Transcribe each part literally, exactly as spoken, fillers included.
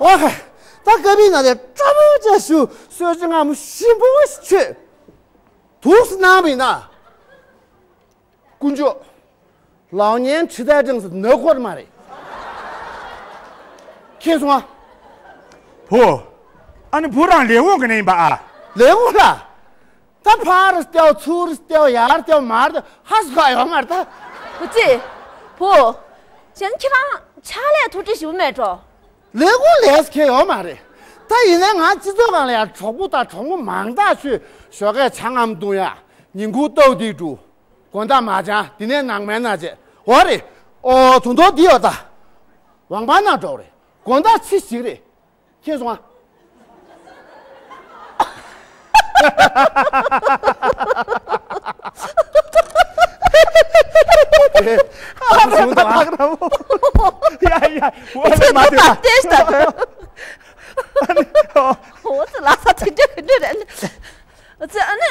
ཨོ་ཧེ། ད་ཀ་པི་ན་དེ་སྐྲ་མོ་ཅན་ཞུ་གསོལ་ཅི་ང་མོ་ཞིམ་པོ་ཞིག་མཆོད། དུག་སུ་ནང་མིན་ན། དཀོན་མཆོག་ལའོ་ཉན་ཁྲི་ཐའི་ཀྲང་སུ་ནོར་འཁོར་མ་རེད། ཁྱེད་སོང་ཨ། བུ། ཨ་ནི་བུ་རང་ལས་ཁུངས་གི་ནས་ཡིན་པ་ཨ། ལས་ཁུངས་ལ། ད་ཕར་སྟེའོ་ཚུར་སྟེའོ་ཡར་སྟེའོ་མར་སྟེའོ་ཧ་སུ་ག་ཡོང་མར་ད། བུ་ཙི། བུ། གཞན་ཁྱེད་རང་ཕྱག་ལས་ཐུགས་རྗེ་ཞུ་མེད་འགྲོ། ལས་ཁུངས་ལས་ཁྱེད་ཡོང་མ་རེད། ད་ཡིན་ནའི་ང་སྤྱི་ཚོགས་སྒང་ལ་ཡང་གྲོགས་པོ་དང་གྲོགས་མོ་མང་དག་ཆུ་ཞོགས་ཀས་ཆང་ངམ་བཏུང་ཡ། ཉིན་གུང་ལྟོགས་དེ་འགྲོ། དགོང་དག་མ་ཅང་དེ་ནས་ནང་མལ་ན་བྱས། འོ་རེད། ཨོ་དུང་ཐོག་འདི་ཡོད་ད། ཝང་པ་ན་འགྲོ་རེད། དགོང་དག་ཕྱི་ཞིག་རེད། ཁྱེད་སོང་ཨ། ཨ་བུ་ཞུ་དང་ཨ། ཡ་ཡ། འོ་ལེ་མ་དེ་ལ། ལྟས་ད། འོ་ཙི་ལ་ས་དེ་འདྲ་གི་འདྲ་རེད། ཨ་ཙི་ཨ་ནི།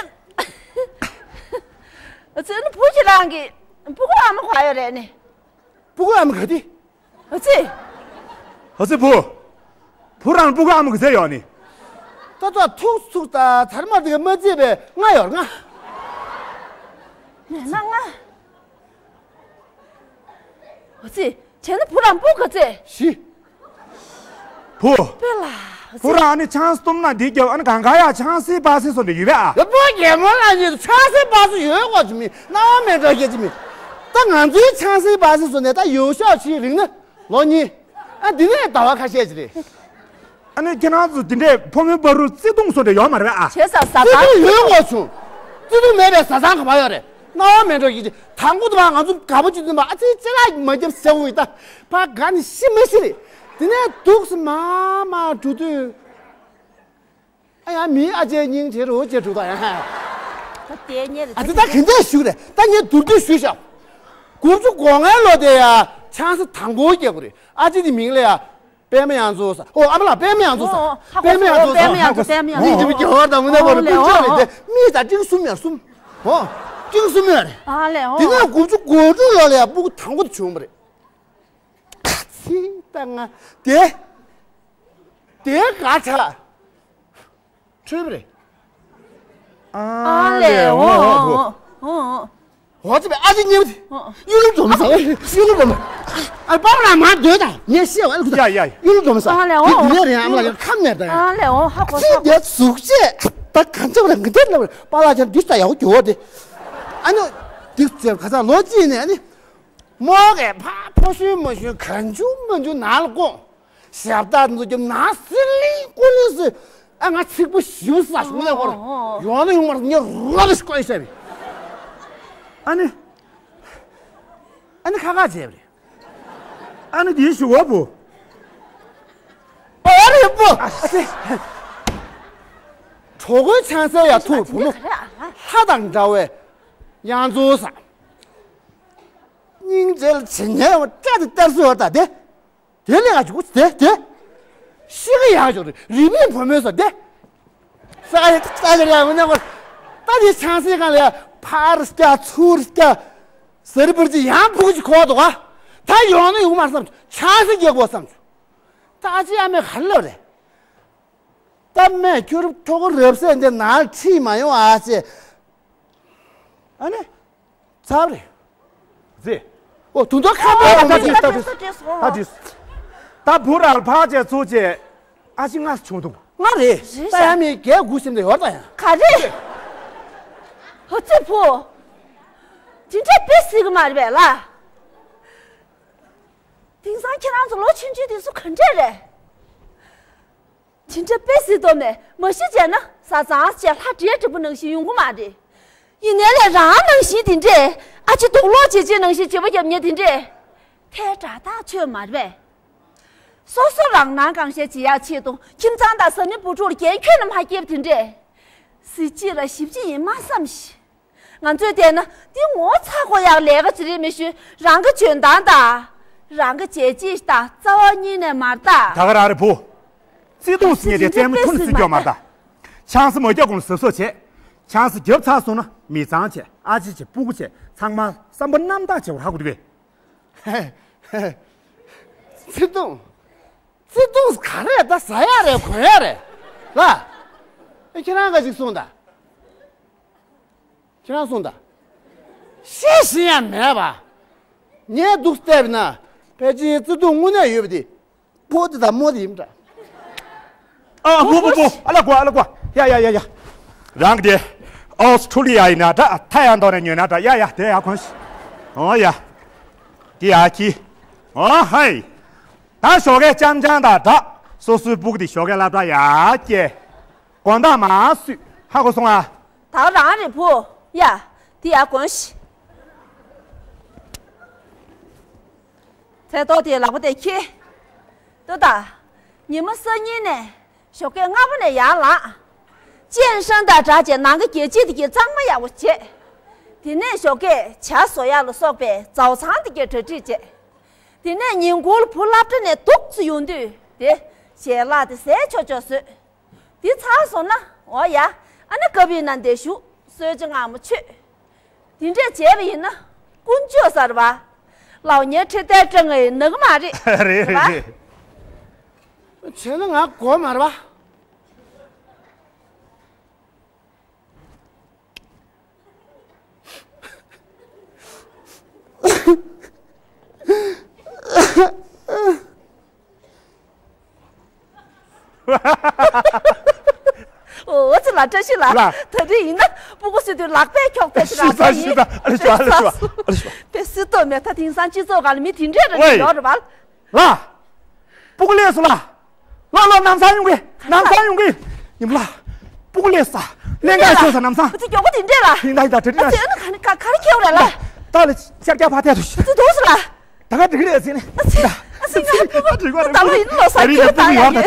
ཨ་ཙི་ཨ་ནི་བུ་ཁྱེད་རང་གི་སྤུ་གུ་ཨ་མ་ག་ཡོད་རེད་ནི། སྤུ་གུ་ཨ་མ་ག་དེ། ཨ་ཙི། ཨ་ཙི་བུ། བུ་རང་སྤུ་གུ་ཨ་མ་གི་ཟེར་ཡོད་ནི། ད་ད་ཐུག་ཐུག་ད་ཚར་མ་དེ་ག་མ་བརྩིས་པས་ང་ཡོད་ང་། མེད་ན་ང་། ཨ་ཙི། བྱས་ན་བུ་རང་སྤུ་གུ་ག་ཚད། བཞི། བུ། དཔེ་ལ། བུ་རང་ནི་ཆང་སྟོམ་ན་འདི་རྒྱབ་ཨ་ནི་གང་ག་ཡ་ཆང་སི་པ་སི་སོ་འདི་ཡོད་པས་ཨ། ཡ་བུ་རྒན་མོ་ལ་ཉིད་ཆང་སི་པ་སི་ཡོད་གོ་ཅི་མི་རྣ་བ་མེད་འགྲོ་སྐད་ཅི་མི། ད་ང་ཚོའི་ཆང་སི་པ་སི་སོ་ནས་ད་ཡོད་ཤོག་ཆི་རིང་ན་ལོ་གཉིས། ཨ་འདི་ནས་ཟླ་བ་ཁ་ཤས་ཅི་རེད། ཨ་ནི་ཁྱེད་རང་ཚོ་འདི་འདྲས་ཕོ་མོའི་བར་རུ་བརྩེ་དུང་སོ་འདྲ་ཡོད་མ་རེད་ཨ། བྱས་ཙང་ཟ་བརྩེ་ཚང་དུང་ཡོད་གོ་བྱུང་། བརྩེ་དུང་མེད་པའི་ཟ་ཚང་ག་པར་ཡོད་རེད། རྣ་བ་མེད་འགྲོ་སྐད་ཅི། དང་པོ་དུ་མ་ང་ཚོ་དགའ་པོ་ཅིག་འདུག་མ་ཨ་ཙི་ཅི་ལ་མ་རྒྱབ་ཟེར་འོང་ཡི་ད། ཕ་དགའ་ནི་ཤི་མི་ཤི་རེད། དེ་ནས་འདུག་སེ་མ་མ་འགྲོ་དུས། ཨ་ཡ་མིའི་ཨ་ཅེ་སྙིང་རྗེ་རུ་ཅེ་འགྲོ་ད་ཡ། ད་དེ་ཉེ་རེད་ཨ་ཙི་ད་གན་འདྲ་ཞུ་རེད་ད་ངས་མདོར་བསྡུས་ཞུས་ཤག་དགུ་བཅུ་གོ་ལྔའི་ལོ་དེ་ཡ་ཆང་ས་དང་པོ་རྒྱག་གི་རེད། ཨ་ཅེ་དེ་མིང་ལ་ཡ། པདྨ་དབྱངས་མཚོ་ཟེར། ཨོ་ཨ་མ་ལགས་པདྨ་དབྱངས་མཚོ་ཟེར། ཨོ་ཨོ་ཧ་གོ་པདྨ་དབྱངས་མཚོ་ཟེར། པདྨ་དབྱངས་མཚོ་པདྨ་དབྱངས་མཚོ། སྙིང་རྗེ་མོ་རྒྱལ་བ་དང་མི་ན་བར་ཨོ་ལེ་ཀུན་ཆགས་རེད་ཨོ་དེ་མིག་དང་སྤྲིན་གསུམ་ཡར་གསུམ། ཨོ་སྤྲིན་གསུམ་ཡར་རེད། ཨ་ལེ་ཨོ། དེ་ནས་དགུ་བཅུ་གོ་དྲུག་ལོ་ལ་ཡ་སྤུ་གུ་དང་པོ་དེ་བྱུང་བ་རེད། ཚིག་ད་ང་དེ་དེ་ག་ཆ་འཕྲོད་པ་རེད། ཨ་ལེ་ཨོ་ཨོ་ཨོ། འོ་ཙི་བས་ཨ་ཙི་ཉེ་བ་དེ། གཡུ་ལོ་འཛོམས་ས། གཡུ་ལོ་འཛོམས། ཨ་པང་ལ་མ་སྡོད་ད་ངས་ཤེས་བ་ལ། ཡ་ཡ། གཡུ་ལོ་འཛོམས་ས། ཨ་ལེ་འོ། དེ་ནས་རེད་ཨ་མ་ལ་ཡ་ཁམས་ནས་ད་ཡ། ཨ་ལེ་འོ་ཧ་གོ་ཚེ་ས། དེ་གཟུགས་བྱད་ད་གང་ཅི་བ་ལ་ངི་དེ་ལ་བ་པ་ལ་ཅན་འདི་ལྟ་ཡག་གྱོ་དེ། ཨ་ནི་འདི་ཚེ་ག་ས་ལོ་གཅིག་ནས་ཨ་ནི་མོ་གས་ཕ་ཕོ་ཤུན་མོ་ཤུན་གང་བྱུང་མ་བྱུང་ནང་ལ་ཀོང་། ཞབས་སྟག་འཛུགས་ཀྱི་ན་སི་ལིང་ཀུ་ལི་སི། ཨ་ང་ཚིག་པོ་ཞིབ་ས་ཞུ་ལས་བར་ཡོང་ན་ཡོང་མར་ངས་རོ་རེ་ཤི་ཀོ་ཡི་ཤ་བི། ཨ་ནི། ཨ་ནི་ཁ་ཁ་བྱས་པ་རེད། ཨ་ནི་དེའི་ཞུ་བ་བུ། ཨོ་རེ་བུ། ཨ་སེ། གྲོགས་པོའི་ཆང་སའི་ཡ་ཐུག་བུ་མོ། ལྷ་དང་འདྲ་བའི་དབྱངས་མཚོ་ས། སྙིང་རྗེ་ལ་བྱེད་ཉལ་བ་སྐྲ་དེ་གཏར་སྲོལ་བ་ད་དེ། དེ་ལས་ང་ཅིག་དེ་དེ། ཤི་གི་ཡག་ཅོག་རེད་རི་བོའི་བུ་མོས་སོ་དེ། ས་ཡ་ས་ཡ་ར་མི་ཉག་པར། ད་དེ་ཆང་སའི་སྒང་ལ་ཡ་ཕར་སྐྱ་ཚུར་སྐྱ། ཟ་རི་པར་ཅི་ཡང་ཕུག་ཅི་གོ་འདུག་ག་ད་ཡོང་ན་ཡོང་མར་བསམ་ཆང་ས་རྒྱག་དགོས་བསམ་བྱུང་། ད་ཨ་ཅེ་ཨ་མས་ག་ལབ་རེད། ད་སྨན་ཁྱོད་ཕྲུ་གུ་རབ་གསལ་འདི་ནང་ཁྲིད་མ་ཡོང་ཨ་ཅེ། ཨ་ནི། ཚར་རེད། ཟེ། ཨོ་དུང་དུང་ཁ་པོ་ད་ད་དུས་ད་དུས་ད་དུས། ད་བུ་ར་ལ་ཕག་ཅེ་ཚུགས་ཅེ། ཨ་ཅེ་ང་ཆུང་དུང་། ང་རེད། རེད་ད་ཤག་ཡ་མི་རྒྱལ་དགུ་ཞིམ་དུ་ཡོར་ད་ཡ། ག་རེ། ཧོ་ཙི་ཕུ། དེ་འདྲ་དཔེ་སྲིད་གི་མ་རེད་པས་ལ། དེང་སང་ཁྱེད་རང་ཚོ་ལོ་ཆུང་ཆུང་དེ་ཚོ་ག་འདྲས་རེད། དེ་འདྲ་དཔེ་སྲིད་དོ་མེད་མ་གཞི་བྱས་ན་བཟའ་ཚང་བྱས་ལྷ་འདྲེ་འདྲ་པོ་ནང་བཞིན་ཡོང་གི་མ་རེད། ཡིན་ནའི་ལས་རང་ནང་བཞིན་དེ་འདྲས་ཨ་ཅེ་དུག་ལོག་བྱེད་ཅེས་ནང་བཞིན་བྱེད་པོ་རྒྱབ་ཉེ་དེ་འདྲས། ཐལ་དྲག་ཐག་ཆོད་མ་རེད་པས། སོ་སོ་རང་ནང་གང་བཤད་བྱེད་ཡག་ཆེད་དུ་ཁྱིམ་ཚང་དང་བཟའ་ནི་བུ་ཕྲུག་ལ་འགན་ཁྱོན་ནས་མ་བསྐྱེད་པ་དེ་འདྲས། གཟི་བརྗིད་ལ་ཞིབ་ཅིག་ཡིན་མ་བསམ་ཞིག་ང་ཚོས་བལྟས་ན་འདི་ངོ་ཚ་ཁོ་ཡག་ལས་ཀ་ཅི་རེད་མི་ཤེས། རང་གི་འཇོན་ཐང་དང་། རང་གི་བྱས་རྗེས་དང་རྩ་བ་ཉིད་ནས་མ་རེད་ད། ད་ག་རང་རེད་བུ། བརྩེ་དུང་ཟེར་མཁན་དེ་ལྟད་མོ་ཁྱོན་ནས་རྩེད་རྒྱུ་མ་རེད་ད། ཆང་ས་མ་རྒྱག་གོང་ལ་གཟབ་གཟབ་བྱས། ཆང་ས་རྒྱབ་ཚར་སོང་ན་མི་ཚང་བྱས། ཨ་ཅེ་བྱས། སྤུ་གུ་བྱས། ཚང་མ་བསམ་པ་རྣམ་དག་བྱེད་དགོས་རེད་ཧ་གོ་འདུག་གས། བརྩེ་དུང་། བརྩེ་དུང་ག་རེ་ད་ཟ་ཡག་རེད། གོན་ཡག་རེད་ལ། ཨེ་ཁྱེད་རང་ག་ཅིག་གསུངས་ད། ཁྱེད་རང་གསུངས་ད། ཤེས་བཞིན་ཡང་མེད་པ། ངས་འདུག་བལྟས་པ་ན་ཕལ་ཆེར་བརྩེ་དུང་དངོས་གནས་ཡོད་པ་དེ་ཕོ་དེ་དང་མོ་དེ་ཡིན་འདྲ། ཨ་བུ་བུ་བུ། ཨ་ལ་གོ། ཨ་ལ་གོ། ཡ་ཡ་ཡ་ཡ། རང་གི་དེ་ཨོ་སི་ཁྲུ་ལི་ཡ་ཡིན་ན་འདྲ། ཐ་ཡང་འདོག་ནས་ཉོས་ན་འདྲ། ཡ་ཡ་དེ་ཡ་གོན་ཤི། ཨོ་ཡ། དེ་ཡ་ཁྱི། ཨོ་ཧའི། ད་ཞོགས་ཀས་ཅང་ཅང་དང་འདྲ། སོ་སོའི་སྤུ་གུ་དེ་ཞོགས་ཀས་སློབ་གྲྭ་ཡར་སྐྱེལ། དགོང་དག་མར་བསུས། ཧ་གོ་སོང་ཨ། ད་རང་རེད་བུ། ཡ། དེ་ཡར་གོན་ཤི། ཚལ་ཏོག་དེའི་ལག་པ་དེ་ཁྱེར། ལྟོས་དང་། ཉི་མ་གསར་ཉིན་ནས་ཞོགས་ཀས་སྔ་པོ་ནས་ཡར་ལངས། སྤྱན་ཧྲན་དང་སྦྲགས་བྱས་ནང་གི་རྒྱལ་གཅེས་དེ་གའི་གཙང་མ་ཡག་པོ་བྱས། དེ་ནས་ཞོགས་ཀས་ཇ་བཟོ་ཡག་ལ་སོགས་པའི་ཛའུ་ཚང་དེ་གའི་གྲ་སྒྲིག་བྱས། དེ་ནས་ཉིན་གུང་ལ་བུ་སློབ་གྲྭ་ནས་རྡོག་ཙམ་ཡོང་དུས་དེ་ཞལ་ལག་དེ་ཟས་ཆོག་ཆོག་བཟོས། དེ་ཚར་སོང་ན་འོ་ཡ། ཨ་ནི་ཀ་བི་ནང་དེ་བཞུགས། གསོལ་ཇ་མངར་མོ་མཆོད། དེ་འདྲས་བྱས་པ་ཡིན་ན་ཀུན་སྤྱོད་གསར་བ། ལའོ་ཉེ་ཁྲི་ཏའི་སྤྲང་ངེ་ནག་མ་རེད། རེད་རེད་རེད། བྱས་ན་ང་དགོས་མ་རེད་པ། ཨོ་ཙི་ལ་བཀྲ་ཤིས་ལགས། ལགས། ད་རེས་ཡིན་ན་སྤུ་གུ་གསོ་དུས་ལག་པས་འཁྱོག་ཐལ་ཞིག་ལག་པ་ཡིན། ཞུ་ད་ཞུ་ད། ཨ་ལ་ཞུ་ཨ་ལ་ཞུ་ཨ་ལ་ཞུ། དཔེ་སྲིད་དོ་མེད། ད་དེང་སང་སྤྱི་ཚོགས་སྒང་ལ་མི་དེ་འདྲས་ར་ནི་ཡོད་རེད་པ། ལགས། སྤུ་གུ་སླེབས་སོང་ལགས། ལགས་ལགས། ནམ་སང་ཡོང་གི། ནམ་སང་ཡོང་གི། ཉི་མ་ལགས། སྤུ་གུ་སླེབས་ས། ལེན་ག་ཤོར་ས་ནམ་སང་། ཨ་ཙི་མགྱོགས་པོ་དེ་འདྲས་ལ། ཡིན་ད་ཡིན་ད། དེ་འདྲས་ཨ་ཙི། ཨ་ནི་ག་ནི་ག་ག་རེ་ཁྱེར་ར་ལ། ད་ལ་ཤར་རྒྱག་ཕ་ཐལ་དུ་ཤི། ཨ་ཙི་འདུག་སོང་ལ། ད་ག་འགྲིག་རེད་ཟེར་ནས། ཨ་ཙི། ཨ་ཙི་ང་སྤུ་གུ་ད་ལོ་ཡིན་ལོ་ས་ཁྱེར་ད་ཡ་ཡ།